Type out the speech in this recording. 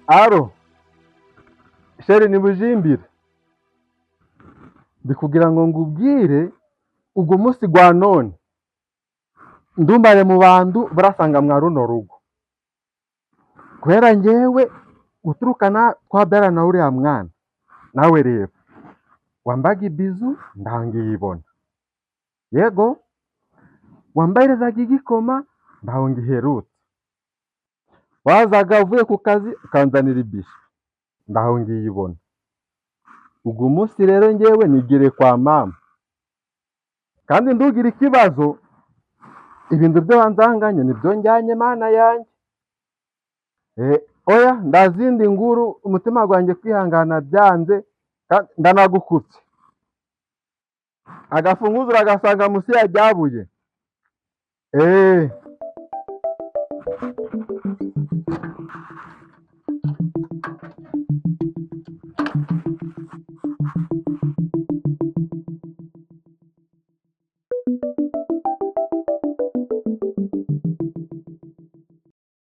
Allô, chéri, ni Bujimbira. Ndi kugira ngo ngubwire ugo munsi gwa none ndumbare mu bantu barasanga mwa runo rugo, kubera njyewe guturukana twabyarana na uriya mwana. Nawe reba, wambaga ibizu ndangiyibona, yego, wambayerezaga igikoma ntaho ngiherutse, wazaga uvuye ku kazi ukanzanira ibiswi ndaho ngiyibona. Ugu munsi rero njyewe nigiriye kwa mama, kandi ndugira ikibazo, ibintu byo wanzanganye nibyo njyanye. Mana yanjye! Oya, ndazindi nguru, umutima gwanjye kwihangana byanze, kandi ndanagukutse agafunguzo uragasanga musi ya ryabuye.